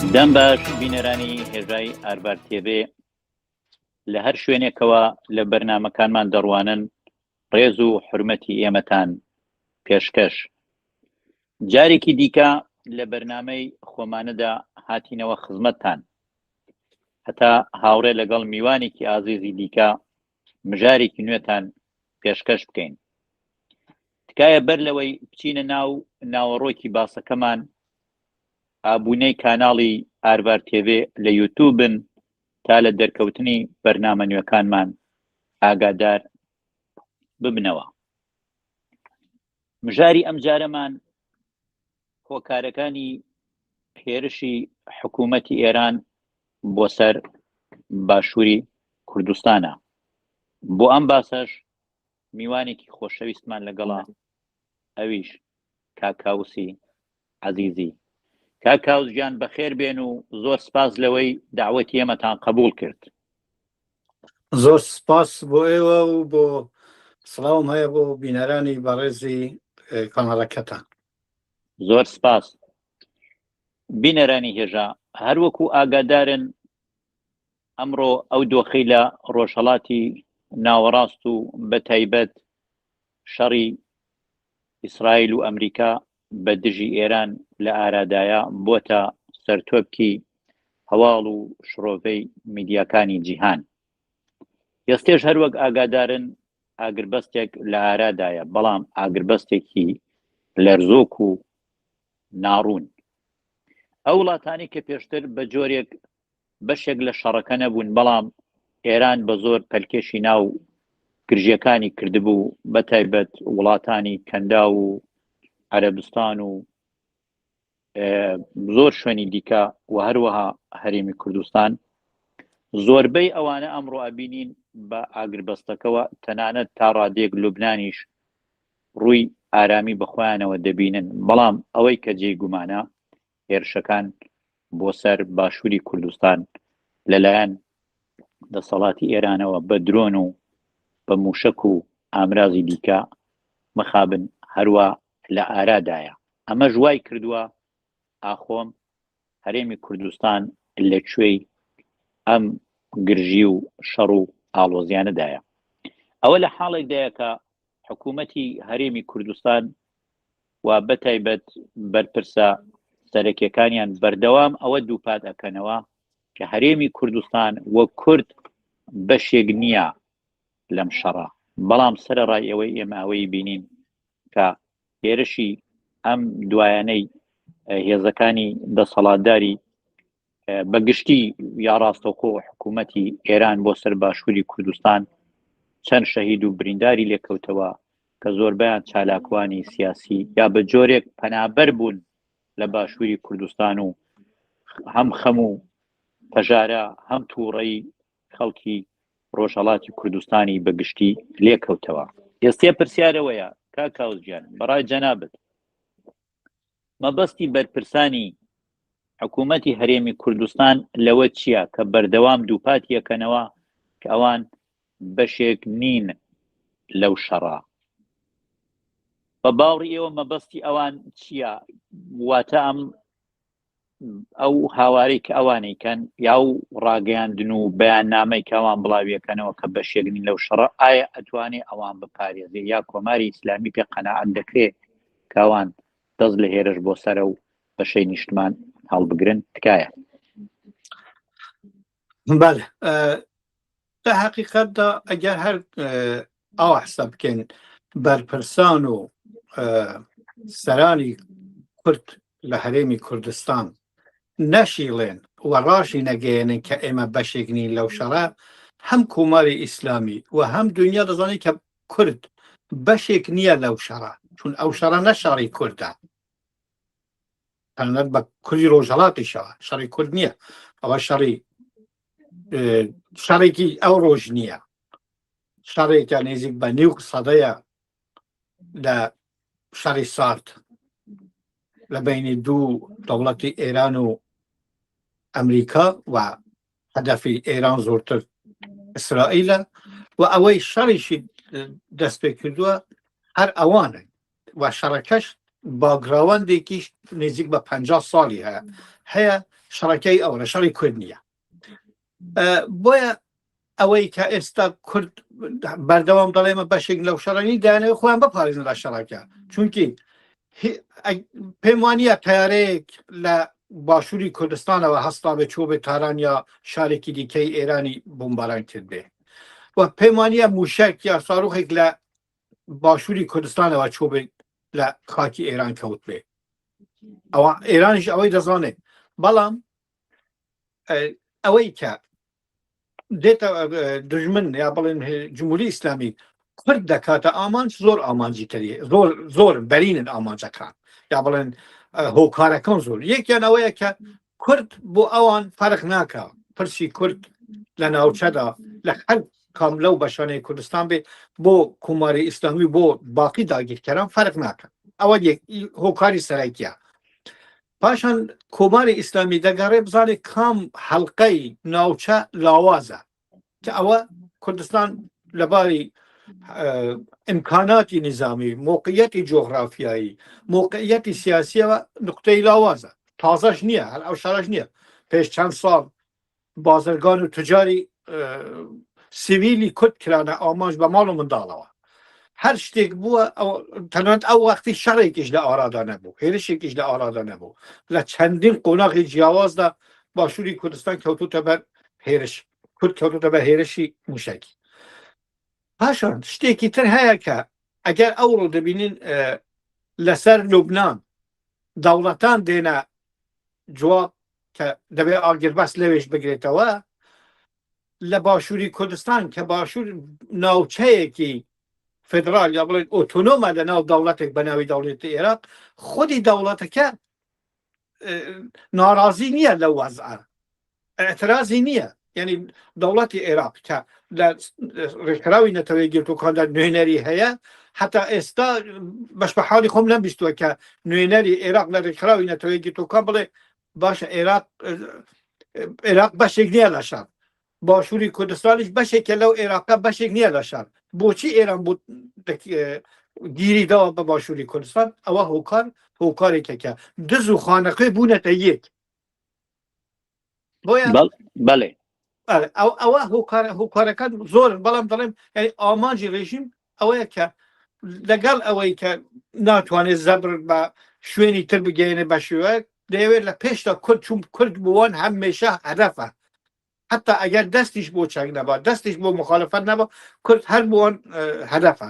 دەم باش بینەرانی هێژای ئارڤار تێڤێ لە هەر شوێنێکەوە لە بەرنامەکانمان دەڕوانن ڕێز و حورمەتی ئێمەتان پێشکەش. جارێکی دیکە لە بەرنامەی خۆمانەدا هاتینەوە خزمەتتان هەتا هاوڕێ لەگەڵ میوانێکی ئازیزی دیکە مژارێکی نوێتان پێشکەش بکەین. تکایە بەر لەوەی بچینە ناو ناوەڕۆکی باسەکەمان ئابوونەی کاناڵی ئارڤار تێڤێ لە یوتوب بن تا لە دەرکەوتنی بەرنامە نوێکانمان ئاگادار ببنەوە. مژاری ئەمجارەمان هۆکارەکانی هێرشی حکوومەتی ئێران بۆ سەر باشووری کوردستانە. بۆ ئەم باسەش میوانێکی خۆشەویستمان لەگەڵە ئەویش کاک کاوسی عەزیزی. کاک کاوس گیان بەخێر بێن و زۆر سپاس لەوەی دەعوەتی ئێمەتان قەبووڵ کرد. زۆر سپاس بۆ ئێوە و بۆ سڵاوم هەیە بۆ بینەرانی بەڕێزی کاناڵەکەتان. زۆر سپاس. بینەرانی هێژا هەروەکو ئاگادارن ئەمڕۆ ئەو دۆخەی لە ڕۆژهەڵاتی ناوەڕاست و بەتایبەت شەڕی ئیسرائیل و ئەمریکا بە دژی ئێران لە ئارادایە بۆتە سەرتۆپکی هەواڵ و شڕۆڤەی میدیاکانی جیهان. ئێستێش هەروەک ئاگادارن ئاگربەستێک لە ئارادایە بەڵام ئاگربەستێکی لەرزۆک و ناڕوون. ئەو وڵاتانی کە پێشتر بە جۆرێک بەشێک لە شەڕەکە نەبوون، بەڵام ئێران بە زۆر پەلکێشی ناو گرژیەکانی کردبوو، بە تایبەت وڵاتانی کەنداو و عەرەبستان و زۆر شوێنی دیکە و هەروەها هەرێمی کوردستان زۆربەی ئەوانە ئەمڕۆ ئەبینین بە ئاگربەستەکەوە تەنانەت تا ڕادێک لوبنانیش ڕووی ئارامی بەخۆیانەوە دەبینن بەڵام ئەوەی کە جێی گومانە هێرشەکان بۆ سەر باشووری کوردستان لەلایەن دەسەڵاتی ئێرانەوە بە درۆن و بە موشک و ئامرازی دیکە مەخابن هەروە لە ئارادایە ئەمەش وای کردووە ئاخۆم هەرێمی کوردستان لە کوێی ئەم گرژی و شەڕ و ئاڵۆزیانەدایە ئەوە لە حاڵێکدایە کە حکوومەتی هەرێمی کوردستان و بەتایبەت بەرپرسە سەرەکیەکانیان بەردەوام ئەوە دووپات ئەکەنەوە کە هەرێمی کوردستان وەک کورد بەشێک نییە لەم شەڕە بەڵام سەرەڕای ئەوەی ئێمە ئەوەی بینین کە هێرشی ئەم دوایانەی هێزەکانی دەسەڵاتداری بە گشتی یا ڕاستەوخۆ حکوومەتی ئێران بۆ سەر باشووری کوردستان چەند شەهید و برینداری لێکەوتەوە کە زۆربەیان چالاکوانی سیاسی یا بە جۆرێک پەنابەر بوون لە باشووری کوردستان و هەم خەم و پەژارە هەم تووڕەی خەڵکی ڕۆژهەڵاتی کوردستانی بە گشتی لێکەوتەوە. ئێستێ پرسیارەوەیە کاک کاوس گیان بەڕای جەنابت مەبەستی بەرپرسانی حکوومەتی هەرێمی کوردستان لەوە چییە کە بەردەوام دووپات یەکەنەوە کە ئەوان بەشێک نین لەو شەڕە؟ بە باوڕی ئێوە مەبەستی ئەوان چییە؟ واتە ئەم ئەو هاوارەی کە ئەوانەی کەن یا و ڕاگەیاندن و بەیاننامەی کە ئەوان بڵاویەکەنەوە کە بەشێک نین لەو شەڕە ئایا ئەتوانێ ئەوان بپارێزێ یا کۆماری ئیسلامی پێ قەناعەت دەکرێ کە ئەوان دەست لە هێرش بۆ سەرە و بەشەی نیشتمان هەڵبگرن تکایە. بەڵێ لە حقیقەتدا ئەگەر هەر ئاوا حساب بکەین بەرپرسان و سەرانی کورد لە هەرێمی کوردستان نەشیڵێن و ڕاشی نەگەیەنن کە ئێمە بەشێک نین لەو شەڕە هەم کۆماری ئیسلامی و هەم دنیا دەزانێت کە کورد بەشێک نییە لەو شەڕە چون ئەو شەڕە نە شەڕی کوردە تەنانەت بە کوردی ڕۆژهەڵاتیشەوە شەڕی کورد نییە ئەوە شەڕی شەڕێکی ئەو ڕۆژ نییە شەڕێکە نزیک بە نیو سەدەیە لە شەڕی سارد لە بینی دوو دەوڵەتی ئێران و ئەمریکا و هەدەفی ئێران زۆرتر ئیسرائیلە و ئەوەی شەڕیشی دەست پێ کردووە هەر ئەوانن و شەڕەکەش باگراوەندێکیش نزیک بە 50 ساڵی هەیە هەیە شەڕەکەی ئەوە شەڕی کورد نییە بۆیە ئەوەی کە ئێستا کورد بەردەوام دەڵێمە بەشێک لەو شەڕەنی دایانەوە خۆیان بپارێزن لە شەڕەکە چونکی پێم وانە تیارەیەک لە باشووری کوردستانەوە هەستا بێ چۆ بێ تاران یا شارێکی دیکەی ئێرانی بمباران کرد بێ و پێم وانە موشک یا ساروخێک لە باشووری کوردستانەوە چۆ بێ لە خاکی ئێران کەوت بێ ئەوە ئێرانیش ئەوەی دەزانێت بەڵام ئەوەی کە دێتە دژمن یا بڵێن جمهوری ئیسلامی کورد دەکاتە ئامانج زۆر ئامانجی تری زۆر زۆر بەرینن ئامانجەکان یا بڵێن هۆکارەکان زۆر یەکیان ئەوەیە کە کورد بۆ ئەوان فەرق ناکە پرسی کورد لە ناوچەدا لە هەر کام لەو بەشانەی کوردستان بێ بۆ کۆماری ئیسلامی بۆ باقی داگیرکەران فەرق ناکە ئەوە هۆکاری سەرەکیە پاشان کۆماری ئیسلامی دەگەڕێ بزانێ کام حەڵقەی ناوچە لاوازە کە ئەوە کوردستان لەباری ئیمکاناتی نیزامی موقعیەتی جۆغرافیایی موقعیەتی سیاسیەوە نقطەی لاوازە تازەش نییە هەر ئەو شارش نییە پێش چەند ساڵ بازرگان و توجاری سیویلی کورد کرانە ئامانج بە ماڵ و منداڵەوە هەر شتێک بووە تەنانەت ئەو وەختی شەڕێکیش لە ئارادا نەبوو هێرشێکیش لە ئارادا نەبوو لە چەندین قۆناغی جیاوازدا باشووری کوردستان کەوتوتە بەر هێرش کورد کەوتوتە بە هێرشی موشکی پاشان شتێکی تر هەیە کە ئەگەر ئەوڕۆ دەبینین لەسەر لوبناان دەوڵەتان دێنە جواب کە دەبێ ئاگربەست لەوێش بگرێتەوە لە باشووری کوردستان کە باشوور ناوچەیەکی فدرال یا بڵێن ئۆتۆنۆمە لە ناو دەوڵەتێک بە ناوی دەوڵەتی عێراق خودی دەوڵەتەکە ناڕازی نییە لەو وەزعە اعترازی نییە یعنی دەوڵەتی عێراق کە لە ڕێکخراوی نەتەوەی گرتوەکاندا نوێنەری هەیە حتا ئێستا بەش بە حاڵی خۆم نەمبیستووە کە نوێنەری عێراق لە ڕێکخراوی نەتەوەی گرتوەکان بڵێ باشە عێراق عێراق بەشێک نییە لە شەڕ باشووری کوردستانیش بەشێکە لەو عێراقە بەشێک نییە لە شەڕ بۆچی ئێران بۆ گیری داوە بە باشووری کوردستان ئەوە هۆکار هۆکارێکەکە دز و خانەقێ بوونەتە یەک بۆیە بەڵێ ئەو ئەوە هۆکار هۆکارەکان زۆرن بەڵام دەڵێم یعنی ئامانجی ڕێژیم ئەوەیە کە لەگەڵ ئەوەی کە ناتوانێت زەبر بە شوێنی تر بگەێنێ بە شێوەیەک دەیەوێت لە پێشدا کورد چون کورد بووان هەمێشە هەدەفە حتا ئەگەر دەستیش بۆ چەک نەبا دەستیش بۆ مخالفەت نەبا کورد هەر بووان هەدەفە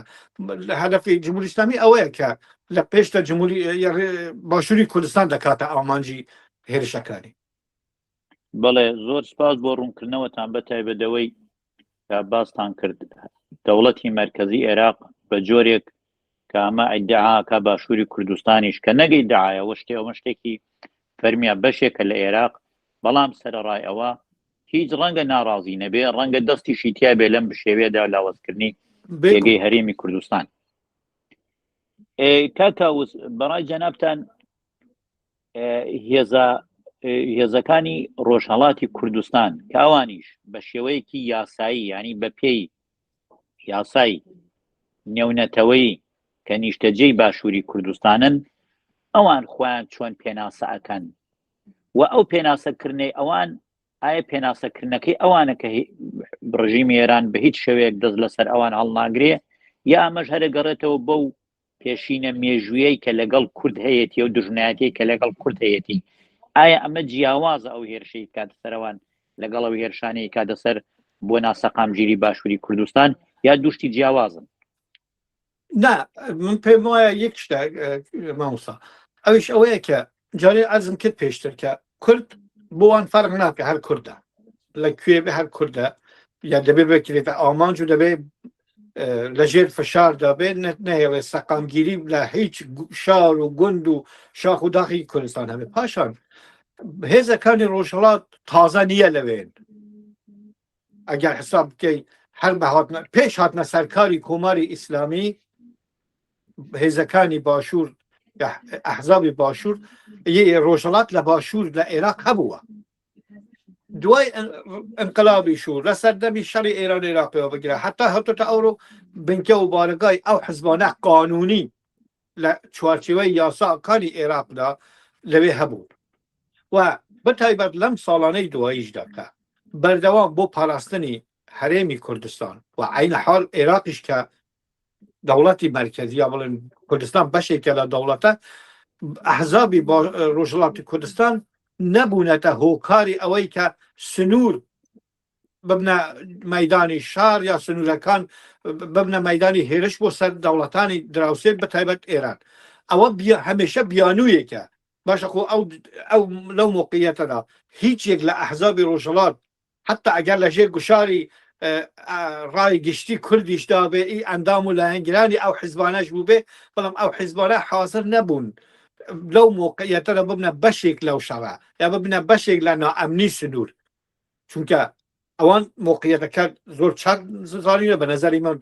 هەدەفی جمهوری ئیسلامی ئەوەیە کە لە پێشدا جمهوری باشووری کوردستان دەکاتە ئامانجی هێرشەکانی. بەڵێ زۆر سپاس بۆ ڕوونکردنەوەتان بە تایبەتەوەی کە باستان کرد دەوڵەتی مەرکەزی عێراق بە جۆرێک کە ئەمە ئیدعاکە باشووری کوردستانیش کە نەگەی داایەوە شتێ ئەومە شتێکی فەرمیە بەشێکە لە عێراق بەڵام سەرەڕای ئەوە هیچ ڕەنگە ناڕازی نەبێ ڕەنگە دەستیشی تیا بێ لەم بشێوێدا لاوەزکردنی پێگەی هەرێمی کوردستان کاکاوس بەڕای جەنابتان هێزە هێزەکانی ڕۆژهڵاتی کوردستان کە ئەوانیش بە شێوەیەکی یاسایی ینی بە پێی یاسای نێونەتەوەی کە نیشتەجێی باشووری کوردستانن ئەوان خۆیان چۆن پێناسە ئەکەن و ئەو پێناسەکردنەی ئەوان ئایا پێناسەکردنەکەی ئەوانە کە ڕژیمی ئێران بە هیچ شێوەیەک دەست لەسەر ئەوان هەڵناگرێ یا ئەمەش هەرە گەڕێتەوە بەو پێشینە مێژوویەی کە لەگەڵ کورد هەیەتی و دژمنایەتی کە لەگەڵ کورد هەیەتی ئایا ئەمە جیاوازە ئەو هێرشەی کاتە سەرەوان لەگەڵ ئەو هێرشانەی کاتە سەر بۆ ناسەقامگیری باشووری کوردستان یا دوشتی جیاوازن؟ نا من پێم وایە یەک شتە مامۆستا ئەویش ئەوەیە کە جارێ عەرزم کرد پێشتر کە کورد بۆوان فەرق ناکە هەر کوردە لە کوێ بێ هەر کوردە یا دەبێ بکرێتە ئامانج و دەبێ لەژێر فشاردا بێت نەهێڵێ سەقامگیری لە هیچ شار و گوند و شاخ و داخی کوردستان هەبێت پاشان هێزەکانی ڕۆژهڵات تازە نییە لەوێن ئەگەر حساب بکەی هەر بە هاتنە پێش هاتنە سەرکاری کۆماری ئیسلامی هێزەکانی باشوور ئەحزابی باشوور ڕۆژهڵات لە باشوور لە عێراق هەبووە دوای انقلابی شوور لە سەردەمی شەڕی ئێران عێراقەوە بگرە حتا هەتۆتە ئەوڕۆ بنکە و بارگای ئەو حزبانە قانونی لە چوارچێوەی یاساکانی عێراقدا لەوێ هەبوون و بەتایبەت لەم ساڵانەی دواییشدا کە بەردەوام بۆ پاراستنی هەرێمی کوردستان و عین حال عێراقیش کە دەوڵەتی مەرکەزی یا بڵێن کوردستان بەشێکە لە دەوڵەتە ئەحزابی ڕۆژهەڵاتی کوردستان نەبوونەتە هۆکاری ئەوەی کە سنوور ببنە مەدانی شار یا سنوورەکان ببنە مەدانی هێرش بۆ سەر دەوڵەتانی دراوسێ بە تایبەت ئێران ئەوە هەمیشە بیانوویەکە باشە خۆ ئەو ئەو لەو موقعیەتەدا هیچ یەک لە ئەحزابی ڕۆژهەڵات حتا ئەگەر لە ژێر گوشاری ڕای گشتی کوردیشدا بێ ئی ئەندام و لایەنگرانی ئەو حیزبانەش بووبێ بەڵام ئەو حیزبانە حاضر نەبوون لەو موقعیەتەدا ببنە بەشێک لەو شەڕە یا ببنە بەشێک لە نائەمنی سنوور چونکە ئەوان موقعیەتەکە زۆر چاک زانینە بە نظری من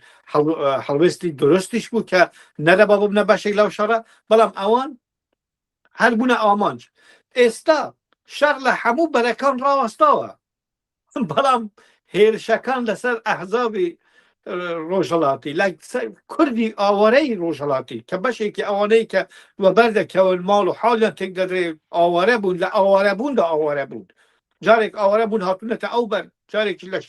هەڵوێستی درستیش بوو کە نەدەبا ببنە بەشێک لەو شەڕە بەڵام ئەوان هەر بوونە ئامانج ئێستا شەڕ لە هەموو بەرەکان ڕاوەستاوە بەڵام هێرشەکان لەسەر ئەحزابی ڕۆژهڵاتی لە کوردی ئاوارەی ڕۆژهڵاتی کە بەشێکی ئەوانەی کە وەبەر دەکەون ماڵ و حاڵیان تێک دەدرێ ئاوارە بوون لە ئاوارە بووندا ئاوارە بوون جارێک ئاوارە بوون هاتوونەتە ئەو بەر جارێکی لەش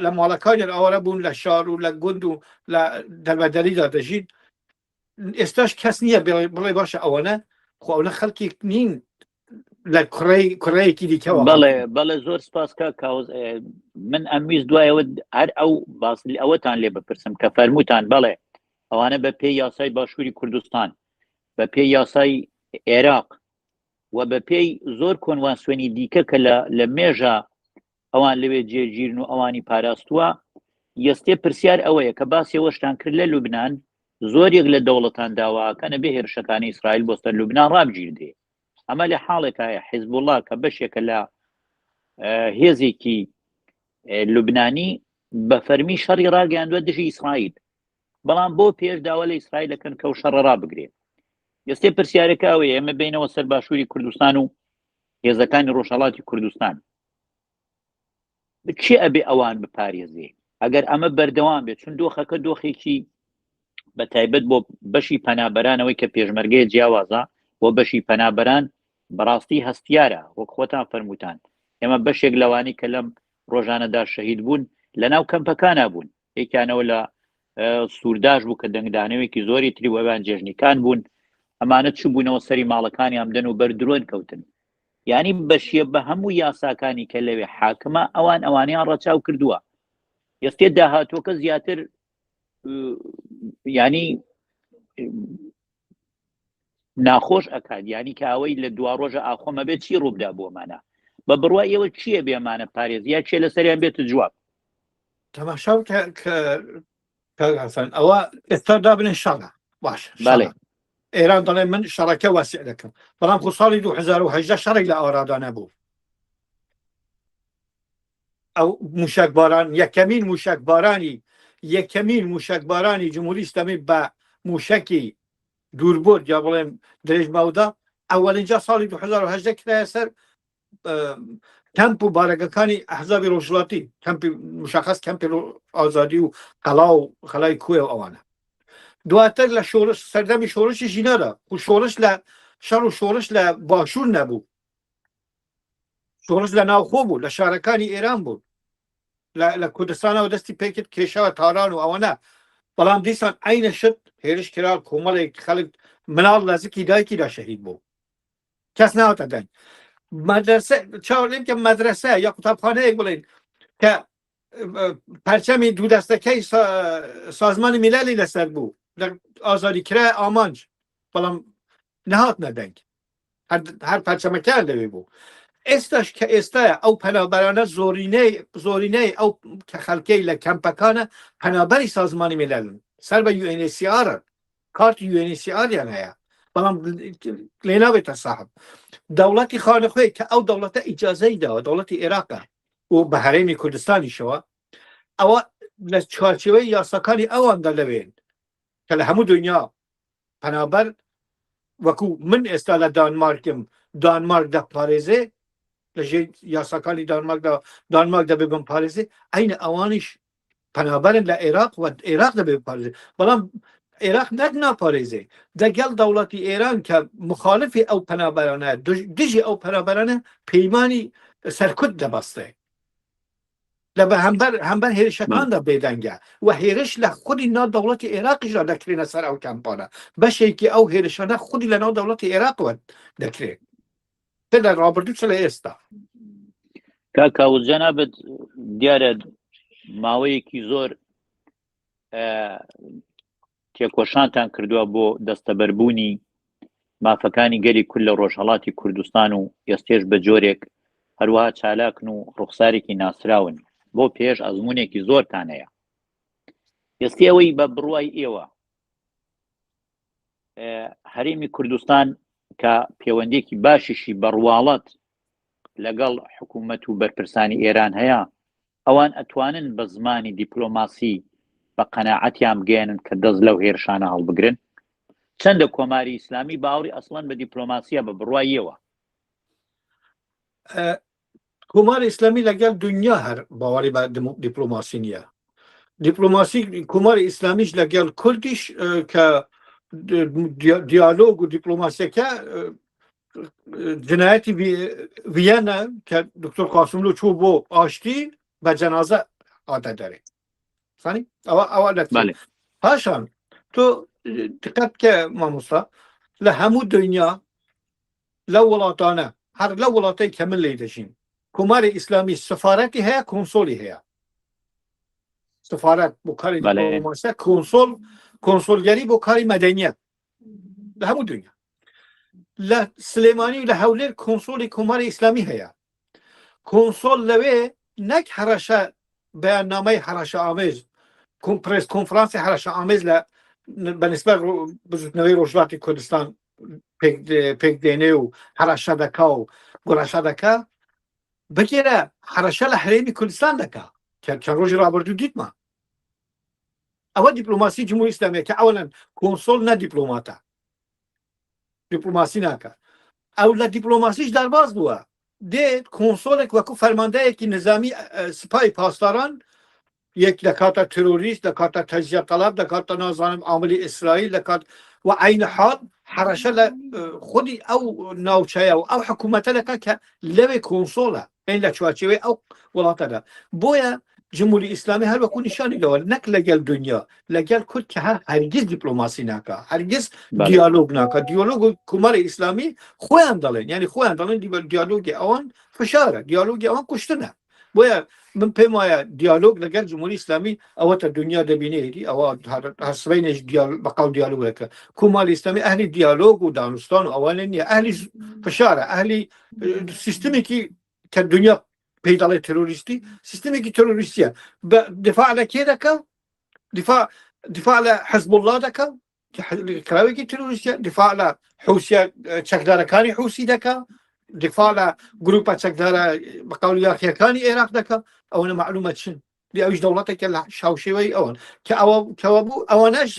لە ماڵەکانیان ئاوارە بوون لە شار و لە گوند و لە دەربەدەریدا دەژین ئێستاش کەس نییە بڵێ باشە ئەوەنە خۆ ئەوە خەڵکێک نین لە کوڕی کوڕەیەکی دیکەوە بەڵێ بەڵێ زۆر سپاس کا کاوز من ئەمویست دوایەوە هەر ئەو باسی ئەوەتان لێ بپرسم کە فەرمووتان بەڵێ ئەوانە بە پێی یاسای باشووری کوردستان بە پێی یاسای عێراق و بە پێی زۆر کۆنوانسیۆنی دیکە کە لە لە مێژە ئەوان لەوێ جێگیرن و ئەوانی پاراستووە یەستێ پرسیار ئەوەیە کە باسی ئەوەشتان کرد لە لوبناان زۆرێک لە دەوڵەتان داواکەنە بێ هێرشەکانی ئیسرائیل بۆ سەر لوبناان ڕابگیردرێ ئەمە لە حاڵێکایە حیزبوڵڵا کە بەشێکە لە هێزێکی لوبنانی بە فەرمی شەڕی ڕاگەیاندوە دژی ئیسرائیل بەڵام بۆ پێش داوا لە ئیسرائیل دەکەن کە و شەڕە ڕابگرێ ئێستێ پرسیارەکە ئەوەیە ئێمە بینەوە سەر باشووری کوردستان و هێزەکانی ڕۆژهەڵاتی کوردستان کێ ئەبێ ئەوان بپارێزێ ئەگەر ئەمە بەردەوام بێت چون دۆخەکە دۆخێکی بە تایبەت بۆ بەشی پەنابەرانەوەی کە پێشمەرگەیە جیاوازە بۆ بەشی پەنابەران بەڕاستی هەستیارە وەک خۆتان فەرمووتان ئێمە بەشێک لەوانی کە لەم ڕۆژانەدا شەهید بوون لە ناو کەمپەکانە بوون یەکیانەوە لە سوورداش بوو کە دەنگدانەوەیەکی زۆری تری وەوان جێژنیکان بوون ئەمانە چوو بوونەوە سەری ماڵەکانیان بدەن و بەر درۆن کەوتن یانی بەشیە بە هەموو یاساکانی کە لەوێ حاکمە ئەوان ئەوانیان ڕەچاو کردووە ئێستێ داهاتوەکە زیاتر ینی ناخۆش ئەکات ینی کە ئەوەی لە دوا ڕۆژە ئاخۆمە بێت چی ڕووبدا بۆمانە بە بڕوا ئێوە چییە بێمانە پارێز یا چێ لەسەریان بێت جواب تەماشا بکە کە ئەوە ئێستا دابنێن شەڕە باش بەڵێ ئێران دەڵێ من شەڕەکە وەسیع دەکەم بەڵام خۆ ساڵی 2018 شەڕێک لە ئارادا نەبوو ئەو موشک باران یەکەمین موشک بارانی یەکەمین موشک بارانی جمهوری ئیسلامی بە موشکی دووربرد یا بڵێم درێژ مەودا ئەولین جا ساڵی 2018 کرایە سەر کەمپ و بارەگەکانی ئەحزابی ڕۆژهەڵاتی کەمپی مشخص کەمپی ئازادی و قەڵا و خەلای کوێ و ئەوانە دواتر لە شۆڕش سەردەمی شۆڕشی ژینادا و شۆڕش لە شەڕ و شۆڕش لە باشوور نەبوو شۆڕش لە ناوخۆ بوو لە شارەکانی ئێران بوو لە کوردستانەوە دەستی پێکرد کێشەوە تاران و ئەوەنە بەڵام دیسان عینە شت هێرش کرا کۆمەڵێک خەڵک مناڵ لە زکی دایکیدا شەهید بوو کەس ناوتە دەنگ مەدرسە چاو لێم کە مەدرسە یا قوتابخانەیەک بڵێن کە پەرچەمی دوو دەستەکەی سازمانی میلالی لەسەر بوو لە ئازادی کرا ئامانج بەڵام نەهاتنە دەنگ هەر پەرچەمەکان لەوێ بوو ئێستاش کە ئێستاە ئەو پەنابەرانە زۆرینەی زۆرینەی ئەو کە خەلکەی لە کەمپەکانە پەنابەری سازمانی میلالن سەر بە UNHCR کارتی UNHCR یان هەیە بەڵام لێ نابێتە ساحب دەوڵەتی خانەخوێ کە ئەو دەوڵەتە ئیجازەی داوە دەوڵەتی عێراقە و بە هەرێمی کوردستانیشەوە ئەوە لە چوارچێوەی یاساکانی ئەواندا لەوێن کە لە هەموو دنیا پەنابەر وەکو من ئێستا لە دانمارکم دانمارک دەپارێزێ لە ژێر یاساکانی دانمارکدا دانمارک دەبێ بمپارێزێ عینە ئەوانیش پەنابەرن لە عێراق و عێراق دەبێ بپارێزێ بەڵام عێراق نەک ناپارێزێ، دەگەڵ دەوڵەتی ئێران کە مخالفی ئەو پەنابەرانە، دژی ئەو پەنابەرانە پەیمانی سەرکوت دەبەستێ. لە بەهەمبەر هەمبەر هێرشەکاندا بێدەنگە و هێرش لە خودی ناو دەوڵەتی عێراقیشدا دەکرێنە سەر ئەو کەمپانە. بەشێکی ئەو هێرشانە خودی لە ناو دەوڵەتی عێراقەوە دەکرێت، چ لە ڕابردوو چ لە ئێستا. کاک کاوس جەنابت دیارە ماوەیەکی زۆر تێکۆشانتان کردووە بۆ دەستەبەربوونی مافەکانی گەلی کورد لە ڕۆژهەڵاتی کوردستان و ئێستێش بە جۆرێک هەروەها چالاکن و ڕوخسارێکی ناسراون بۆ پێش ئەزمونێکی زۆرتان هەیە ئێستی ئەوەی بە بڕوای ئێوە هەرێمی کوردستان کە پەیوەندێکی باشیشی بەڕواڵەت لەگەڵ حکوومەت و بەرپرسانی ئێران هەیە ئەوان ئەتوانن بە زمانی دیپلۆماسی بە قەناعەتیان بگەیەنن کە دەست لەو هێرشانە هەڵبگرن؟ چەندە کۆماری ئیسلامی باوەڕی ئەسڵەن بە دیپلۆماسیە بە بڕوای ئێوە؟ کۆماری ئیسلامی لەگەڵ دنیا هەر باوەڕی بە دیپلۆماسی نییە. دیپلۆماسی کۆماری ئیسلامیش لەگەڵ کوردیش کە دیالۆگ و دیپلۆماسیەکە جنایەتی ڤیەنە کە دکتۆر قاسملو چوو بۆ ئاشتی بە جەنازە هاتە دەرێ زانی ئەوە ئەوە لە پاشان تۆ دقت بکە مامۆستا لە هەموو دنیا لەو وڵاتانە هەر لەو وڵاتەی کە من لی دەژیم کۆماری ئیسلامی سفارەتی هەیە کۆنسۆلی هەیە سفارەت بۆ کاری دیپلۆماسیە کۆنسۆل کۆنسۆلگەری بۆ کاری مەدەنیەت لە هەموو دنیا لە سلێمانی و لە هەولێر کۆنسۆلی کۆماری ئیسلامی هەیە کۆنسۆل لەوێ نەک هەڕەشە بەیاننامەی هەڕەشە ئامێز پرێس کۆنفرانسی هەڕەشە ئامێز لە بەنسبەت بزوتنەوەی ڕۆژهەڵاتی کوردستان پێک دێنێ و هەڕەشە دەکا و گوڕەشە دەکا بگێرە هەڕەشە لە هەرێمی کوردستان دەکا کە چەند ڕۆژی ڕابردوو دیتمان ئەوە دیپلۆماسی جمهوری ئیسلامیە کە ئەوەن کۆنسۆل نە دیپلۆماتە دیپلۆماسی ناکە ئەو لە دیپلۆماسیش دەرباز بووە دێت کۆنسۆلێک وەکو فەرماندەیەکی نظامی سپای پاسداران یەک دەکاتە ترۆریست دەکاتە تەجزیە تەڵەب دەکاتە نازانم عاملی ئیسرائیل دەکات و عین حال حەڕەشە لە خودی ئەو ناوچەیە و ئەو حکوومەتە دەکات کە لەوێ کۆنسۆڵە یعنی لە چوارچێوەی ئەو وڵاتەدا بۆیە جمهوری ئیسلامی هەر وەکو نیشانی داوە نەک لەگەل دنیا لەگەل کورد کە هەر هەرگیز دیپلۆماسی ناکا هەرگیز دیالۆگ ناکا دیالۆگ و کۆماری ئیسلامی خۆیان دەڵێن یعنی خۆیان دەڵێن دیالۆگی ئەوان فشارە دیالۆگی ئەوان کوشتنە بۆیە من پێم وایە دیالۆگ لەگەل جمهوری ئیسلامی ئەوەتە دنیا دەبینێتی ئەوە هەر سبەینێش بەقاو دیالۆگەکە کۆماری ئیسلامی ئەهلی دیالۆگ و دانوستان و ئەوانە نییە ئەهلی فشارە ئەهلی سیستمێکی کە دنیا پێی دەڵێ ترۆریستی سیستمێکی ترۆریستیە بە دفاع لە کێ دەکە دفاع دفاع لە حزب الله دەکە کراوێکی ترۆریستیە دفاع لە حوسیە چەکدارەکانی حوسی دەکا دفاع لە گروپە چەکدارە بەقاول یاخیەکانی عێراق دەکا ئەوەنە معلومە چن دی ئەویش دەوڵەتێکە لە شاوشێوەی ئەوان کە ئەوە کەەوە بوو ئەوانەش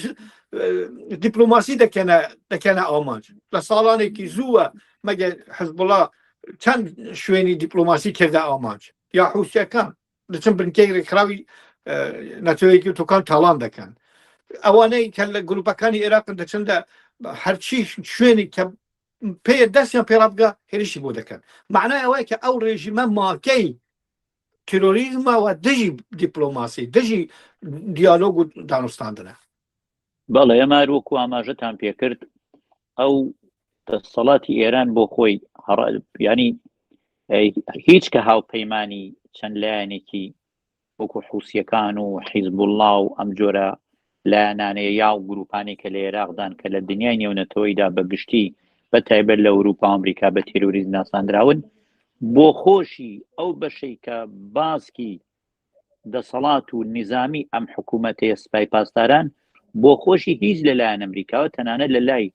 دیپلۆماسی دەکەنە دەکەنە ئامانج لە ساڵانێکی زووە مەگەر حزبوڵا چەند شوێنی دیپلۆماسی کردە ئامانج یا حوسیەکان دەچن بنکەی ڕێکخراوی نەتەوەیەکی تۆکان تاڵان دەکەن ئەوانەی کە لە گروپەکانی عێراق دەچن لە هەرچی شوێنی کە پێ دەستیان پێڕابگە هێرشی بۆ دەکەن معنای ئەوەیە کە ئەو ڕێژیمە ماکەی تیرۆریزمە و دژی دیپلۆماسی دژی دیالۆگ و دانوستاندنە. بەڵێ ئێمە هەر وەکو ئاماژەتان پێکرد ئەو دەسەڵاتی ئێران بۆ خۆی ینی هیچ کە هاوپەیمانی چەند لایەنێکی وەکو حوسیەکان و حیزبوڵڵا و ئەم جۆرە لایەنانەیە یا و گروپانێک کە لە عێراقدان کە لە دنیای نێونەتەوەیدا بە گشتی بە تایبەت لە ئەوروپا و ئەمریکا بە تێرۆریست ناساندراون بۆ خۆشی ئەو بەشەی کە باسکی دەسەڵات و نیزامی ئەم حکوومەتەیە سپای پاسداران بۆ خۆشی هیچ لەلایەن ئەمریکاوە تەنانەت لە لای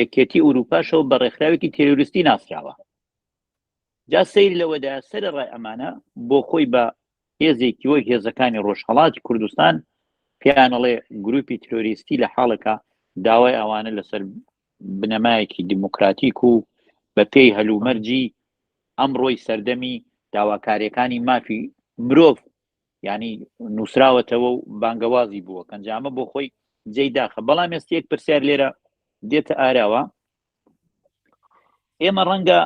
یەکێتی ئەوروپاشەوە بە ڕێکخراوێکی تێرۆریستی ناسراوە جا سەیر لەوەدا سەرەڕای ئەمانە بۆ خۆی بە هێزێکی وەک هێزەکانی ڕۆژهەڵاتی کوردستان پێیانەڵێ گروپی ترۆریستی لە حاڵێکا داوای ئەوانە لەسەر بنەمایەکی دیموکراتیک و بە پێی هەلومەرجی ئەمڕۆی سەردەمی داواکاریەکانی مافی مرۆڤ ینی نووسراوەتەوە و بانگەوازی بووە کەنجامە بۆ خۆی جێی داخە بەڵام ئێستا یەک پرسیار لێرە دێتە ئاراوە ئێمە ڕەنگە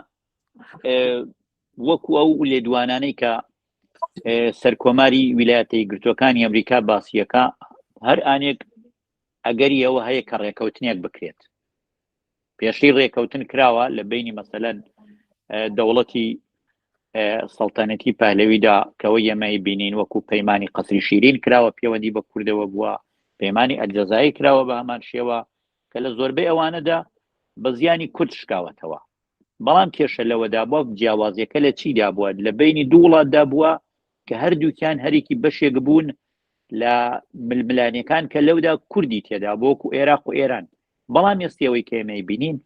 وەکو ئەو لێدوانانەی کە سەرکۆماری ویلایەتە یەکگرتووەکانی ئەمریکا باسیەکە هەر ئانێک ئەگەری ئەوە هەیە کە ڕێکەوتنێک بکرێت پێشی ڕێکەوتن کراوە لە بینی مەسەلەن دەوڵەتی سەڵتەنەتی پەهلەویدا کەەوە یەمەی بینین وەکو پەیمانی قەسری شیرین کراوە پەیوەندی بە کوردەوە بووە پەیمانی ئەلجەزایی کراوە بە هەمان شێوە کە لە زۆربەی ئەوانەدا بە زیانی کورد شکاوەتەوە بەڵام کێشە لەوەدا بووە جیاوازیەکە لە چیدا بووە لە بینی دوو وڵاتدا بووە کە هەردووکیان هەرێکی بەشێک بوون لە ململانەکان کە لەودا کوردی تێدا بۆکو عێراق و ئێران بەڵام ئێستەوەی کە ئێمەی بینین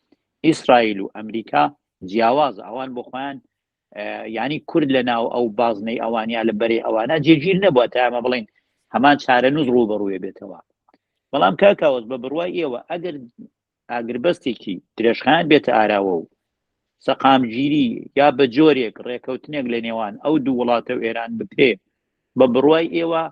ئیسرائیل و ئەمریکا جیاواز ئەوان بۆ خۆیان ینی کورد لە ناو ئەو بازنەی ئەوانیا لە بەرەی ئەوانە جێگیر نەبووە تا ئەمە بڵین هەمان چارەنووس ڕووبەڕووێ بێتەوە بەڵام کاکاوەز بە بڕوای ئێوە ئەگەر ئاگربەستێکی درێژخایەن بێتە ئاراوە و سەقامگیری یا بە جۆرێک ڕێکەوتنێک لە نێوان ئەو دوو وڵاتە و ئێران بکرێ بە بڕوای ئێوە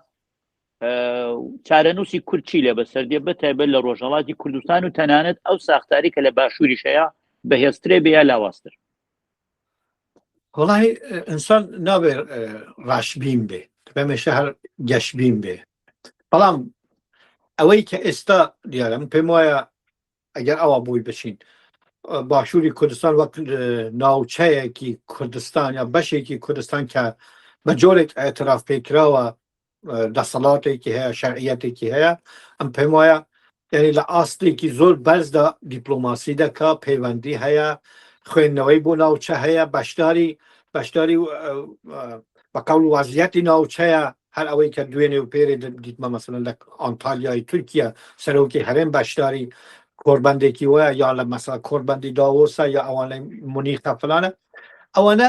چارەنووسی کورد چی لێ بەسەر دێ بە تایبەت لە ڕۆژهەڵاتی کوردستان و تەنانەت ئەو ساختاری کە لە باشووریش هەیە بەهێزترێ بێ یا لاوازتر؟ وەڵاهی ئینسان نابێ ڕاشبین بێ هەمیشە هەر گەشبین بێ بەڵام ئەوەی کە ئێستا دیارە من پێم وایە ئەگەر ئەوە بۆی بچین باشووری کوردستان وەک ناوچەیەکی کوردستان یا بەشێکی کوردستان کە بە جۆرێک ئاعتراف پێکراوە دەسەڵاتێکی هەیە شەرعیەتێکی هەیە ئەم پێم وایە یعنی لە ئاستێکی زۆر بەرزدا دیپلۆماسی دەکا پەیوەندی هەیە خوێندنەوەی بۆ ناوچە هەیە بەشداری بەشداری بە قەول وازیەتی ناوچەیە هەر ئەوەی کە دوێنێ و پێرێ دیتمە مەسەلەن لە ئانتالیای تورکیا سەرۆکی هەرێم بەشداری کۆربەندێکی وایە یا لە مەسا کۆربەندی داوۆسە یا ئەوانەی مونیخە فلانە ئەوانە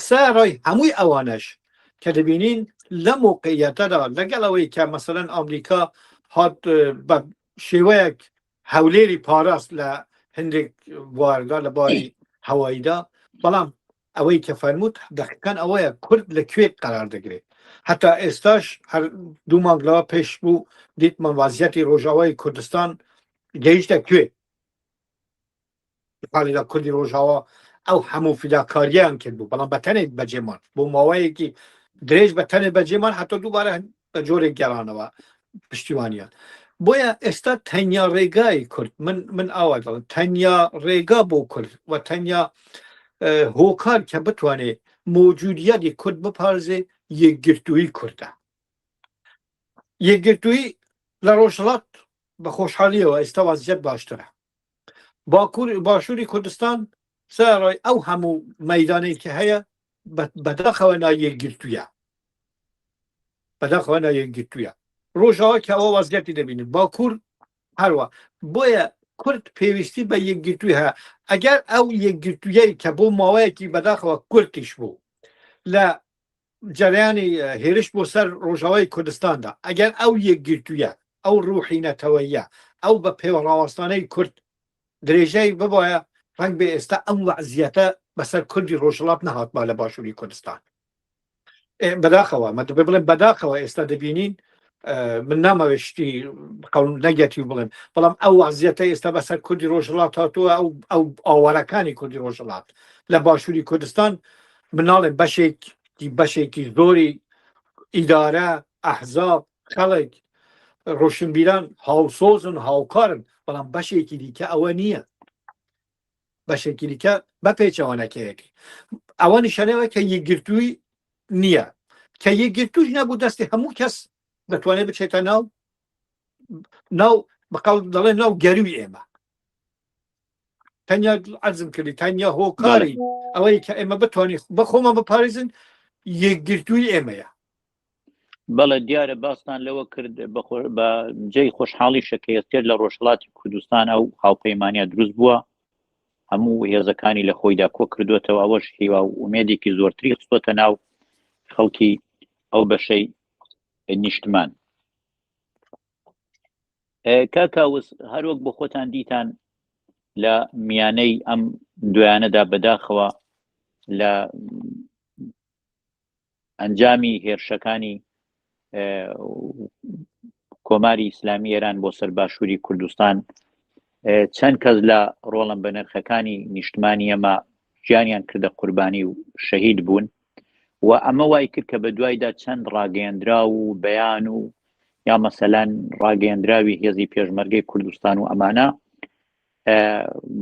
سەرای هەمووی ئەوانەش کە دەبینین لە موقعیەتەدا لەگەڵ ئەوەی کە مەسەلەن ئەمریکا هات بە شێوەیەک هەولێری پاراست لە هەندێک بواردا لە باری هەواییدا بەڵام ئەوەی کە فەرمووت دەقیقەن ئەوەیە کورد لە کوێ قەرار دەگرێت هەتا ئێستاش هەر دوو مانگ لەوە پێش بوو دیتمان وازیەتی ڕۆژاوای کوردستان گەیشتە کوێ حاڵیدا کوردی ڕۆژاوا ئەو هەموو فیداکاریان کرد بوو بەڵام بە تەنێک بەجێمان بۆ ماوەیەکی درێژ بە تەنێ بەجێمان حتا دووبارە بە جۆرێک گەڕانەوە پشتیوانیان بۆیە ئێستا تەنیا ڕێگای کورد من من ئاوا دەڵێم تەنیا ڕێگا بۆ کورد و تەنیا هۆکار کە بتوانێت موجودیەتی کورد بپارێزێ یەکگرتووی کوردە یەکگرتووی لە ڕۆژهەڵات بە خۆشحاڵیەوە ئێستا وازیەت باشترە باکوور باشووری کوردستان سەرەڕای ئەو هەموو مەیدانەی کە هەیە بەداخەوە نایەکگرتوویە بەداخەوە نایەکگرتوویە ڕۆژاوا کە ئەوە وەزیەتی دەبینن باکوور هەروە بۆیە کورد پێویستی بە یەکگرتووی هەیە ئەگەر ئەو یەکگرتوویەی کە بۆ ماوەیەکی بەداخەوە کورتیش بوو لە جەریانی هێرش بۆ سەر ڕۆژاوای کوردستاندا ئەگەر ئەو یەکگرتوویە ئەو ڕوحی نەتەوەیە ئەو بە پێوە ڕاوەستانەی کورد درێژەی ببایە ڕەنگ بێ ئێستا ئەم وەعزیەتە بەسەر کوردی ڕۆژهەڵات نەهاتبا لە باشووری کوردستان بەداخەوە مە دەبێ بڵێم بەداخەوە ئێستا دەبینین من نامەوێت شتی قەول نەگەتیو بڵێم بەڵام ئەو وەعزیەتە ئێستا بەسەر کوردی ڕۆژهەڵات هاتووە ئەو ئەو ئاوارەکانی کوردی ڕۆژهەڵات لە باشووری کوردستان مناڵێ بەشێکی بەشێکی زۆری ئیدارە ئەحزاب خەڵک ڕۆشنبیران هاوسۆزن هاوکارن بەڵام بەشێکی دیکە ئەوە نییە بەشێکی دیکە بە پێچەوانەکەیەتی ئەوە نیشانەوە کە یەکگرتووی نییە کە یەکگرتوش نەبوو دەستی هەموو کەس دەتوانێت بچێتە ناو ناو بەقەڵ دەڵێن ناو گەروی ئێمە تەنیا عەرزم کردی تەنیا هۆکاری ئەوەی کە ئێمە بتوانین بە خۆمان بپارێزن یەکگرتووی ئێمەیە بەڵێ دیارە باستان لەوە کرد بە جێی خۆشحاڵی شەکەیەتێت لە ڕۆژهڵاتی کوردستان ئەو هاوپەیمانە دروست بووە هەموو هێزەکانی لە خۆیدا کۆ کردوێتەوە ئەوەش هیوا و ئومێدێکی زۆرتری خستۆتە ناو خەڵکی ئەو بەشەی نیشتمان کاکاوس هەروەک بۆ خۆتان دیتان لە میانەی ئەم دویانەدا بەداخەوە لە ئەنجامی هێرشەکانی کۆماری ئیسلامی ئێران بۆ سەر باشووری کوردستان چەند کەس لە ڕۆڵم بە نرخەکانی نیشتمانی ئەمە گیانیان کردە قوربانی و شەهید بوون و ئەمە وای کرد کە بە دوایدا چەند ڕاگەیەندراو و بەیان و یا مەسەلەن ڕاگەیەندراوی هێزی پێشمەرگەی کوردستان و ئەمانە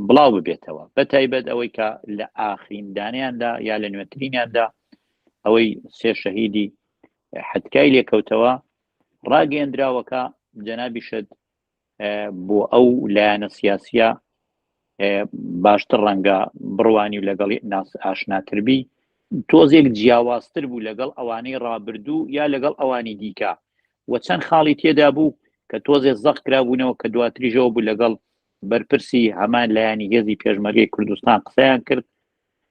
بڵاو ببێتەوە بە تایبەت ئەوەی کە لە ئاخرین دانیاندا یا لە نوێترینیاندا ئەوەی سێ شەهیدی حدکای لێکەوتەوە ڕاگەیەندراوەکە جەنابیشت بۆ ئەو لایەنە سیاسیە باشتر ڕەنگە بڕوانی و لەگەڵ ناس ئاشناتربی تۆزێک جیاوازتر بوو لەگەڵ ئەوانەی ڕابردوو یا لەگەڵ ئەوانی دیکە و چەند خاڵی تێدا بوو کە تۆزێ زەق کرابوونەوە کە دواتریژەوە بوو لەگەڵ بەرپرسی هەمان لایەنی هێزی پێشمەرگەی کوردستان قسەیان کرد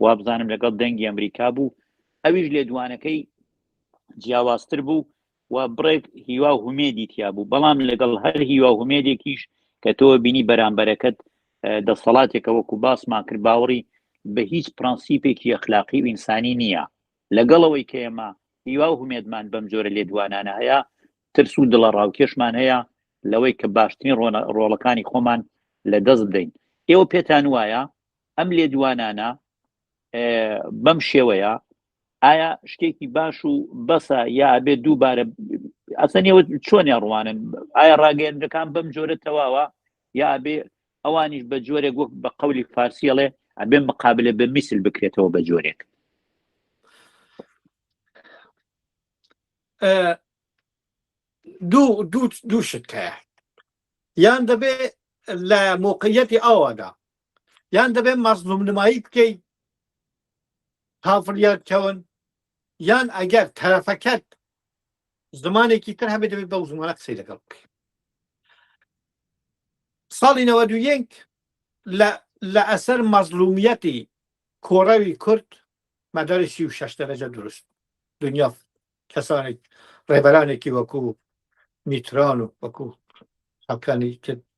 وابزانم لەگەڵ دەنگی ئەمریکا بوو ئەویش لێدوانەکەی جیاوازتر بوو و بڕێک هیوا و هومێدی تیا بوو بەڵام لەگەڵ هەر هیوا و هومێدێکیش کە تۆ بینی بەرامبەرەکەت دەسەڵاتێکە وەکو باسمان کرد باوەڕی بە هیچ پرەنسیپێکی ئەخلاقی و ئینسانی نییە لەگەڵەوەی کە ئێمە هیوا و هومێدمان بەم جۆرە لێدوانانە هەیە ترس و دڵە ڕاوکێشمان هەیە لەوەی کە باشترین ڕۆڵەکانی خۆمان لە دەست بدەین ئێوە پێتان وایە ئەم لێدوانانە بەم شێوەیە ئایا شتێکی باش و بەسە یا ئەبێت دووبارە ئەسەن ئێوە چۆنیان ڕوانن ئایا ڕاگەیەندەکان بەم جۆرە تەواوە یا ئەبێ ئەوانیش بە جۆرێک وەک بە قەولی فارسیڵێ ئەبێ مقابلە بە میسل بکرێتەوە بە جۆرێک دوو دوو دوو شت هەیە یان دەبێ لە مۆقعیەتی ئاوادا یان دەبێ مەزلوم نمایی بکەی تا فریاد کەون یان ئەگەر تەرەفەکەت زمانێکی تر هەبێت دەبێت بەو زمانە قسەی لەگەڵ بکەی ساڵی 91 لە لە ئەسەر مەزلومیەتی کۆڕەوی کورد مەداری 36 دەرەجە دروست دنیا کەسانێک ڕێبەرانێکی وەکو میتران و وەکو خەڵکانی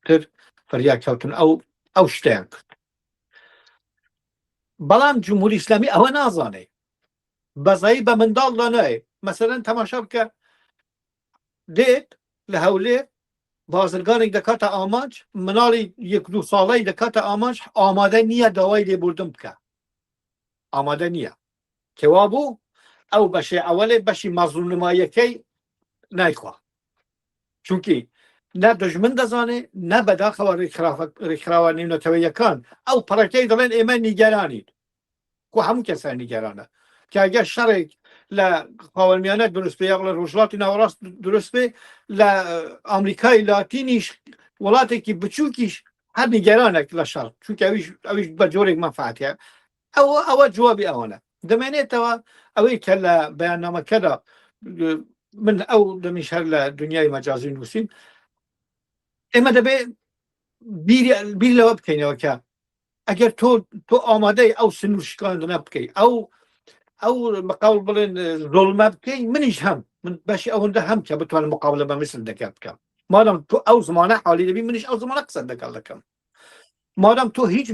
تر فریا کەوتن ئەو ئەو شتیان کرد بەڵام جمهوری ئیسلامی ئەوە نازانێ بەزایی بە منداڵ دانایە مەسەرەن تەماشا بکە دێت لە هەولێر بازرگانێک دەکاتە ئامانج مناڵی یەک دوو ساڵی دەکاتە ئامانج ئامادە نییە داوای لێبوردن بکە ئامادە نییە کەوابوو ئەو بەشێ ئەوەێ بەشی مەزلوم نماییەکەی نایخوا چونکی نە دژمن دەزانێ نە بەداخەوە ڕێکخراوە نێونەتەوەیەکان ئەو پەڕەکەی دەڵێن ئێمە نیگەرانین کو هەموو کەسان نیگەرانە کە ئەگەر شەڕێک لە خاوەرمیانە دروست بێ یا بڵێ ڕۆژهەڵاتی ناوەڕاست دروست بێ لە ئەمریکای لاتینیش وڵاتێکی بچووکیش هەر نیگەرانێک لە شەڕ چونکە ئەویش ئەویش بە جۆرێک مەنفعەتە ئەوە ئەوە جوابی ئەوانە دەمێنێتەوە ئەوەی کە لە بەیاننامەکەدا من ئەو دەمیش هەر لە دنیای مەجازی نووسیم ئێمە دەبێ بیر لەوە بکەینەوە کە ئەگەر تۆ تۆ ئامادەی ئەو سنوور شکاندنە بکەی ئەو ئەو مقاول بڵێن زۆڵمە بکەی منیش هەم من بەشی ئەوەندە هەم کە بتوانم مقابلە بە مثل دەکەم بکەم مادام تۆ ئەو زمانە حالی دەبی منیش ئەو زمانە قسە دەکەڵ دەکەم مادام تۆ هیچ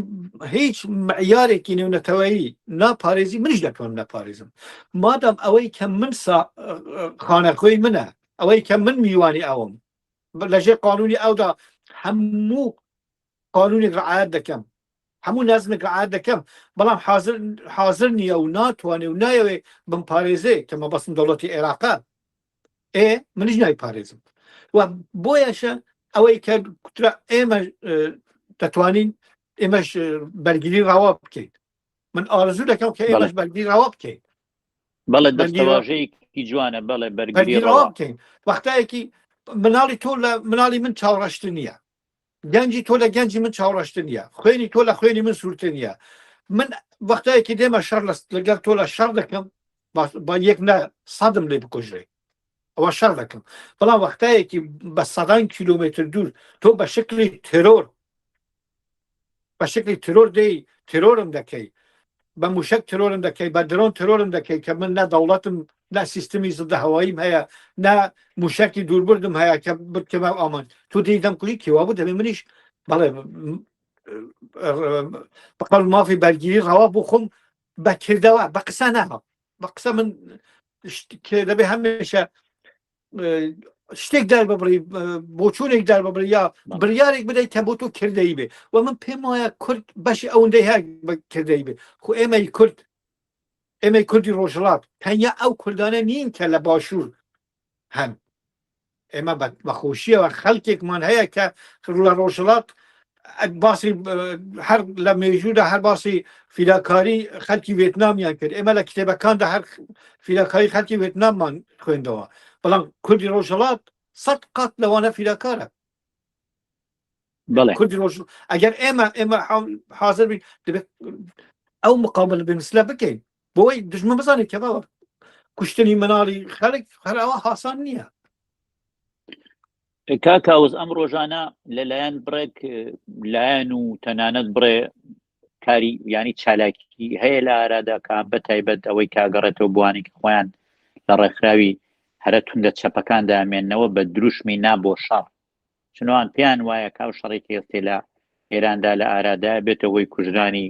هیچ معیارێکی نێونەتەوەیی ناپارێزی منیش دەتوانم نەپارێزم مادام ئەوەی کە من خانەخۆی منە ئەوەی کە من میوانی ئەوم لەژێر قانونی ئەودا هەموو قانونێک ڕعایەت دەکەم هەموو نازمێک ڕعایەت دەکەم بەڵام حاضر حاضر نییە و ناتوانێ و نایەوێ بمپارێزێ کە مەبەستم دەوڵەتی عێراقە ئێ منیش نایپارێزم و بۆیەشە ئەوەی کە کوترا ئێمە دەتوانین ئێمەش بەرگری ڕاوا بکەین من ئارزوو دەکەم کە ئێمەش بەرگری ڕاوا بکەین بەڵێ دەستەواژەیەکی جوانە بەڵێ بەرگری ڕەوا بکەین وەختایەکی مناڵی تۆ لە مناڵی من چاوڕەشتر نییە گەنجی تۆ لە گەنجی من چاوڕەشتر نییە خوێنی تۆ لە خوێنی من سوورتر نییە من وەختایەکی دێمە شەڕ لەگەڵ تۆ لە شەڕ دەکەم با یەک نە سەدم لێ بکوژرێ ئەوە شەڕ دەکەم بەڵام وەختایەکی بە سەدان کیلومتر دوور تۆ بە شکلی تێرۆر بە شکلی ترۆر دێی ترۆرم دەکەی بە موشک ترۆرم دەکەی بە درۆن ترۆرم دەکەی کە من نە دەوڵەتم نە سیستمی زدە هەواییم هەیە نە موشکی دووربردم هەیە کە بکەمە ئامان تۆ دێی دەمکوژی کێوا بوو دەبێ منیش بەڵێ بەقەڵ مافی بەرگیری ڕەوا بۆ خۆم بەکردەوە بە قسە ناها بە قسە من دەبێ هەمێشە. شتێک دەرببڕی، بۆچوونێک دەرببڕی یا بڕیارێک بدەیت کە بۆ تۆ کردەیی بێ. و من پێم وایە کورد بەشی ئەوەندەی هەیە بە کردەیی بێ. خۆ ئێمەی کورد، ئێمەی کوردی ڕۆژهەڵات تەنیا ئەو کوردانە نین کە لە باشوور هەن. ئێمە بە خۆشیەوە خەڵکێکمان هەیە کە لە ڕۆژهەڵات باسی هەر لە مێژوودا هەر باسی فیداکاری خەلکی وێتنامیان کرد. ئێمە لە کتێبەکاندا هەر فیداکاری خەلکی وێتناممان خوێندەوە، بەڵام کوردی ڕۆژهەڵات سەد قات لەوانە فیداکارە. بەڵێ. کوردی ڕۆژ ئەگەر ئێمە حاضر بین دەبێت ئەو مقابلە بمسلە بکەین بۆی دژمن بزانێت کە بابا کوشتنی مناڵی خەڵک هەر ئەوە هاسان نییە. کاک کاوس ئەم ڕۆژانە لەلایەن بڕێک لایەن و تەنانەت بڕێ کاری ینی چالاکی هەیە لە ئارادا کە بە تایبەت ئەوەی کاگەڕێتەوە بوانێکی خۆیان لە ڕێکخراوی هەرە توندە چەپەکاندا ئەمێنەوە بە دروشمی نا بۆ شەڕ، چنوان پێیان وایە کاو شەڕی کە ئێستێ لە ئێراندا لە ئارادایە بێتە هۆی کوژرانی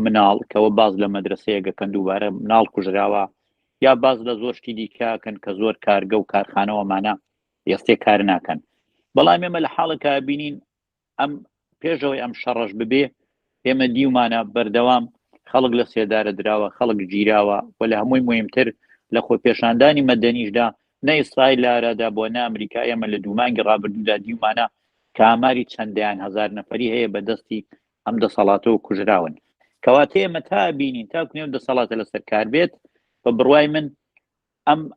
مناڵ، کەەوە باز لە مەدرسەیەگەکەن دووبارە مناڵ کوژراوە، یا باز لە زۆر شتی دیکەکەن کە زۆر کارگە و کارخانەوەمانە ئێستێ کار ناکەن. بەڵام ئێمە لە حاڵێکا بینین ئەم پێشەوەی ئەم شەڕەش ببێ ئێمە دیومانە بەردەوام خەڵک لە سێدارە دراوە، خەڵک گیراوە و لە هەمووی مهمتر لە خۆپێشاندانی مەدەنیشدا نە ئیسرائیل لە ئارادا بووە نە ئەمریکا. ئێمە لە دوو مانگی ڕابردوودا دیومانە کە ئاماری چەند دەیان هەزار نەفەری هەیە بە دەستی ئەم دەسەڵاتەوە کوژراون. کەواتە ئێمە تا بینین تاکو نێو دەسەڵاتە لەسەر کار بێت، بە بڕوای من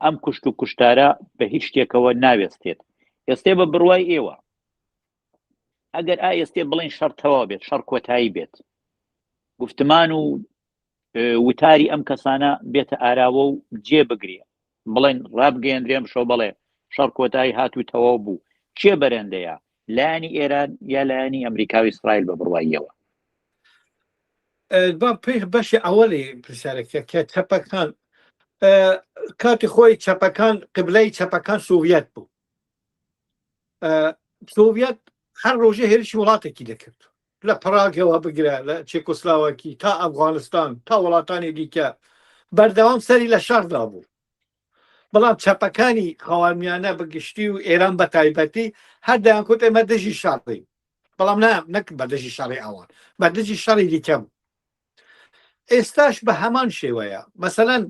ئەم کوشت و کوشتارە بە هیچ شتێکەوە ناوێستێت. ئێستێ بە بڕوای ئێوە ئەگەر ئا ئێستێ بڵین شەڕ تەواو بێت، شەڕ کۆتایی بێت، گفتمان و وتاری ئەم کەسانە بێتە ئاراوە و جێ بگرێ، بڵێن ڕابگەیەندرێم شەو بەڵێ شەڕ کۆتایی هات و تەواو بوو، کێ بەرەندەیە؟ لایەنی ئێران یا لایەنی ئەمریکا و ئیسرائیل بە بڕواییەوە؟ با پێش بەشی ئەوەلی پرسیارەکە کە چەپەکان کاتی خۆی چەپەکان قبلەی چەپەکان سۆڤیەت بوو. سۆڤیەت هەر ڕۆژێ هێرشی وڵاتێکی دەکرد، لە پراگەوە بگرە لە چێکۆسلاواکی تا ئەفغانستان تا وڵاتانی دیکە، بەردەوام سەری لە شەڕدا بوو. بەڵام چەپەکانی خاوەرمیانە بە گشتی و ئێران بە تایبەتی هەر دەیانکوت ئێمە دژی شەڕین، بەڵام نا نەک بە دژی شەڕی ئەوان، بە دژی شەڕی دیکە بوو. ئێستاش بە هەمان شێوەیە. مەسەلەن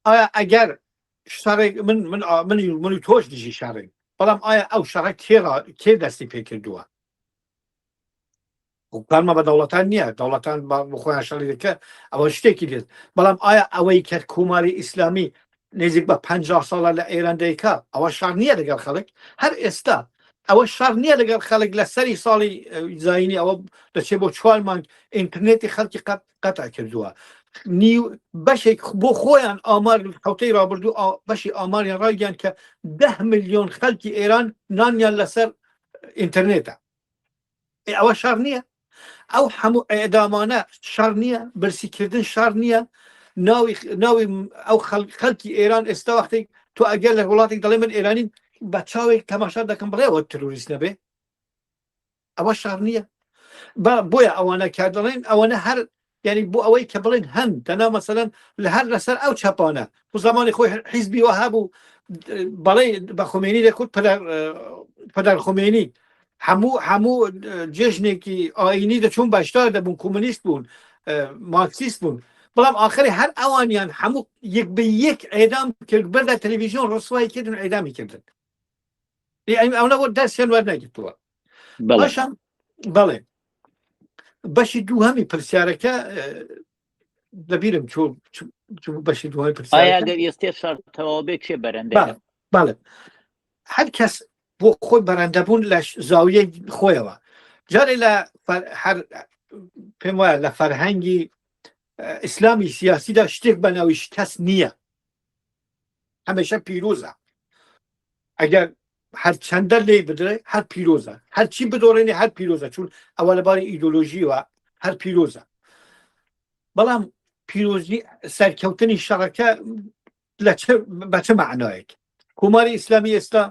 ئایا ئەگەر شەڕێک من من من من و تۆش دژی شەڕین، بەڵام ئایا ئەو شەڕە کێ دەستی پێ کردووە؟ کارمە بە دەوڵەتان نییە، دەوڵەتان بە خۆیان شەڕی دەکە، ئەوە شتێکی دێت. بەڵام ئایا ئەوەی کە کۆماری ئیسلامی نزیک بە 50 ساڵە لە ئێران دەیکا، ئەوە شەڕ نییە لەگەڵ خەڵک؟ هەر ئێستا ئەوە شەڕ نییە لەگەڵ خەڵک؟ لە سەری ساڵی زایینی ئەوە دەچێت بۆ چوار مانگ ئینتەرنێتی خەڵکی قەتع کردووە. نیو بەشێک بۆ خۆیان ئامار حوتەی ڕابردوو بەشی ئاماریان ڕایگەیاند کە ده میلیۆن خەڵکی ئێران نانیان لەسەر ئینتەرنێتە. ئەوە شەڕ نییە؟ ئەو هەموو ئەدامانە شەڕ نییە؟ برسیکردن شەڕ نییە؟ ناوی ناوی ئەو خەڵکی ئێران ئێستا وەختێک تۆ ئەگەر لە وڵاتێک دەڵێ من ئێرانیم، بە چاوێک تەماشا دەکەم بڵێ ئەوە ترۆریست نەبێ، ئەوە شەڕ نییە؟ بۆیە ئەوانە کە دەڵێن ئەوانە هەر یعنی بۆ ئەوەی کە بڵێن هەن دەنا مەسەلەن لە هەر لەسەر ئەو چەپانە و زمانی خۆی حیزبی وە هەبوو، بەڵێ بە خومێنی دەکوت پەدەر خومێنی، هەموو جێژنێکی ئاینی دەچوون بەشدار دەبوون، کۆمۆنیست بوون، مارکسیست بوون، بەڵام ئاخری هەر ئەوانیان هەموو یەک بە یەک ئێدام کرد، بەردە تەلەڤیزیۆن ڕسوای کردن، ئێدامی کردن. ئەوە بۆ دەرسیان وەرنەگرتووە. باشە بەڵێ بەشی دووهەمی پرسیارەکە لەبیرم چوو بەشی دووهەمی پرسیارەکە. ئەگەر ئێستێ شەڕ تەواو بێ کێ بەرەندەیە؟ بەڵێ هەر کەس بۆ خۆی بەرەندەبوون لە زاویەی خۆیەوە. جارێ لە هەر پێم وایە لە فەرهەنگی ئیسلامی سیاسیدا شتێک بە ناوی شکست نییە، هەمیشە پیرۆزە. ئەگەر هەر چەندە لێی بدرێ هەر پیرۆزە، هەرچی بدۆڕێنێ هەر پیرۆزە، چون ئەوە لەباری ئیدۆلۆژیوە هەر پیرۆزە. بەڵام پیرۆزی سەرکەوتنی شەڕەکە لە بە چ معنایەک؟ کۆماری ئیسلامی ئێستا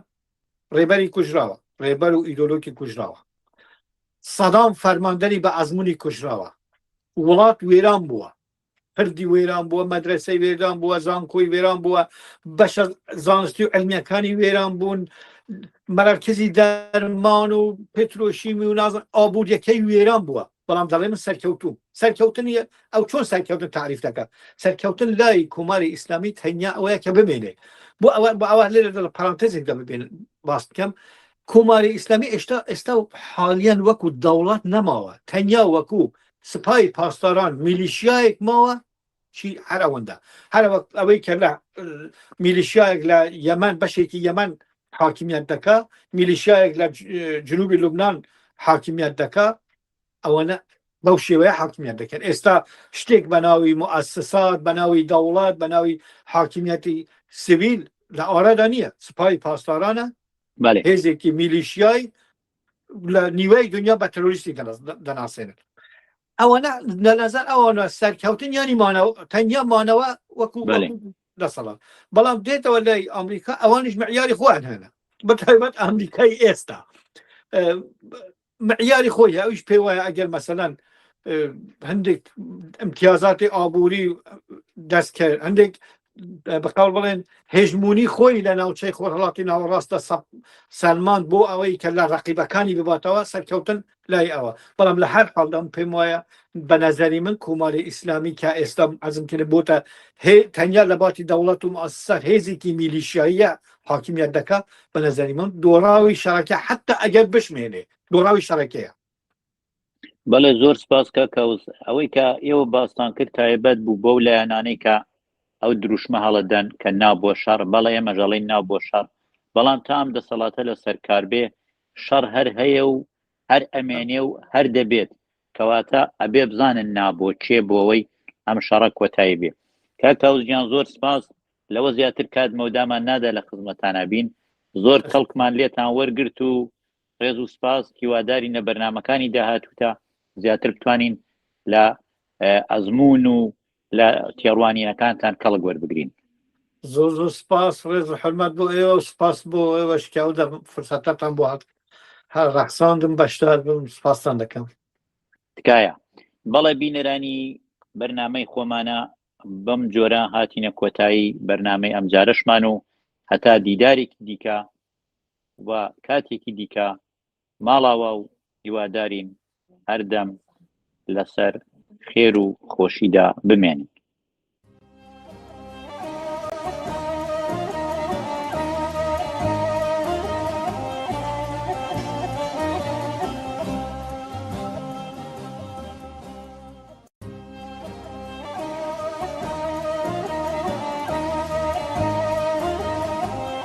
ڕێبەری کوژراوە، ڕێبەر و ئیدۆلۆکی کوژراوە، سەدام فەرماندەری بە ئەزمموی کوژراوە، وڵات وێران بووە. پردی وێران بووە، مەدرەسەی وێران بووە، زانکۆی وێران بووە، بەشە زانستی و علمیەکانی وێران بوون، مەرکزی دەرمان و پترۆشیمی و نازم ئابووریەکەی وێران بووە، بەڵام دەڵێ من سەرکەوتوم. سەرکەوتنی ئەو چۆن سەرکەوتن تعریف دەکات؟ سەرکەوتن لای کۆماری ئیسلامی تەنیا ئەوەیە کە بمێنێ. بۆ ئەوە بۆ ئەوە لێرە لە پەرانتێزێکدا ببێن باس بکەم کۆماری ئیسلامی ئێستا ئێستا حالیان وەکو دەوڵەت نەماوە، تەنیا وەکو سپای پاسداران میلیشیایەک ماوە چی هەر ئەوەندە هەر ئەوەی کە لە میلیشیایەک لە یەمەن بەشێکی یەمەن حاکمیت دەکا میلیشیایەک لە جنوبی لوبناان حاکمیت دەکا ئەوەنە بەو شێوەیە حاکمیت دەکەن ئێستا شتێک بە ناوی موسسات بە ناوی دەوڵەت بە ناوی حاکمیەتی سیویل لە ئارادا نییە سپای پاسدارانە هێزێکی میلیشیای لە نیوەی دنیا بە ترۆریستی دەناسێنن ئەوەنە لە نظر ئەوانە سەرکەوتن ینی مانەوە تەنیا مانەوە وەکو دەسەڵات بەڵام دێتەوە لای ئەمریکا ئەوانیش معیاری خۆیان هەنە بەتایبەت ئەمریکای ئێستا معیاری خۆی ئەویش پێ وایە ئەگەر مەسەلەن هەندێک امتیازاتی ئابووری دەست کرد هەندێک بەقاڵ بڵێن هێژمونی خۆی لە ناوچەی خۆرهڵاتی ناوەڕاستە سەلماند بۆ ئەوەی کە لە ڕقیبەکانی بباتەوە سەرکەوتن لای ئەوە بەڵام لە هەر حاڵدام پێم وایە بە نظری من کۆماری ئیسلامی کە ئێستا عزم کرد بۆتە تەنیا لە باتی دەوڵەت و موسسات هێزێکی میلیشیاییە حاکمیت دەکا بە نظری من دۆڕاوی شەڕەکە حتا ئەگەر بشمێنێ دۆڕاوی شەڕەکەیە. بەڵێ زۆر سپاس کاک کاوس ئەوەی کە ئێوە باستان کرد تایبەت بوو بەو لایەنانەی کە ئەو دروشمە هەڵەدەن کە نا بۆ شەڕ بەڵێ ئێمەش ئەڵێین نا بۆ شەڕ بەڵام تا ئەم دەسەڵاتە لە سەرکار بێ شەڕ هەر هەیە و هەر ئەمێنێ و هەر دەبێت کەواتە ئەبێ بزانن نا بۆ کێ بۆەوەی ئەم شەڕە کۆتایی بێ کاک کاوس گیان زۆر سپاس لەوە زیاتر کات مەودامان نادا لە خزمەتانە بین زۆر کەڵکمان لێتان وەرگرت و ڕێز و سپاس هیوادارین لە بەرنمەکانی داهاتووتا زیاتر بتوانین لە ئەزمون و لە تێڕوانینەکانتان کەڵک وەربگرین. زۆر زۆر سپاس ڕێز و حرمەت بۆ ئێوە و سپاس بۆ ئێوەش کە ئەو فرسەتەتان بۆ هات هەر ڕەخساندم بەشدار بم سپاستان دەکەم. تکایە. بەڵێ بینەرانی بەرنامەی خۆمانە بەم جۆرە هاتینە کۆتایی بەرنامەی ئەمجارەشمان و هەتا دیدارێکی دیکە و کاتێکی دیکە ماڵاوا و هیوادارین هەردەم لەسەر خێر و خۆشیدا بمێنن.